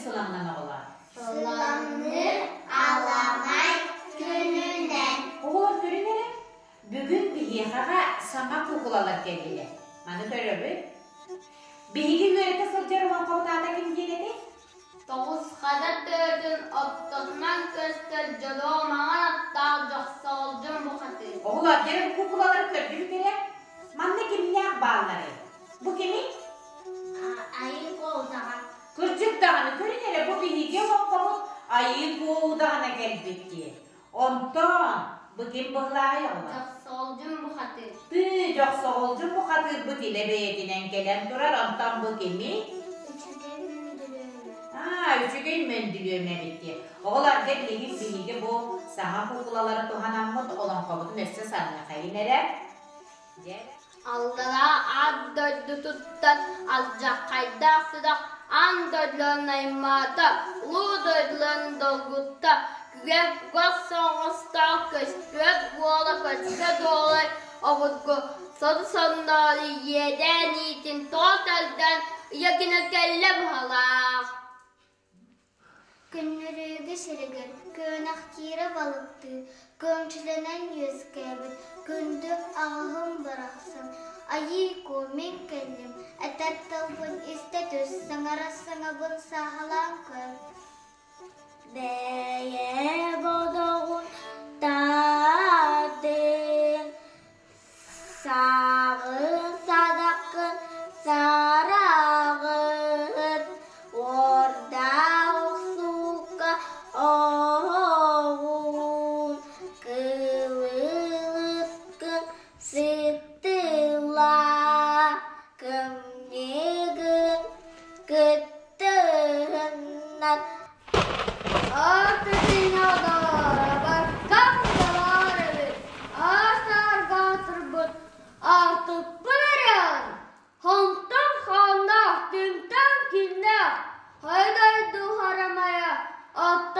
сыламынан оҕолоор? Сыламныр аламай күнүнэн. Оҕолор көрүн эрэ, бүгүн биһиэхэҕэ саҥа куукулалар кэллилэр. Маны көрөбүт. Биһиги үөрэтэ сылдьар олоҥхобут аата ким диэн этэй? Тоҕус хада төрдүн ортотунан көстөр дьолуо маҥан аттаах дьохсоҕолдьун бухатыыр. Оҕолор, дьэ куукулалары көрдүбүт эрэ. Манна кимнээх баалларый? Бу кимий? Айыы Куо Кырдьык даҕаны, көрүн эрэ, бу биһиги олоҥхобут Айыы Куо удаҕана кэлбит дии. Онтон бу ким быһылааҕый оҕолор? Дьохсоҕолдьун бухатыыр. Тыы, Дьохсоҕолдьун бухатыырбыт илэ бэйэтинэн кэлэн турар, онтон бу кимий? Үчүгэй мөндүлүөмэ. Аа, үчүгэй мөндүлүөмэ эбит дии. Оҕолор, дьэ билигин биһиги бу саҥа куукулалары туһанаммыт олоҥхобутун өссө саныахайын эрэ. Дьэ Аллараа аат дойдутуттан алдьархайдаах сүрэх аан дойдуларын аймаата, улуу дойдуларын долгутта, күгэр кугас соҕостоох көстүбэт уола көстө дуолай обургу сору-сонноору иэдээн иитин тоҕо тардан ыйа гына кэллэ быһалаах. Көннөрүүгэ сиригэр күөнэхтиирэ балыктыы, күөмчүлэнэн үөскээбит күндү аҕаһым барахсан, Айыы Куо, мин кэллим, этэр тылбын истэ түс, саҥарар саҥабын сааһылаан көр. Бэйэ бодоҕун таатын Сааҕын садаккын сараҕын, уордаах охсуукка оһоҕун, кылыыскын сыттыла, кымньыгын кыттыһыннар. Аатытыйнадарабаккам да баар эбит, аас-аарга турбут аартыкпын эрэн, хантан хааннаах, кимтэн кииннээх, хайа дойду харамайа аттаах.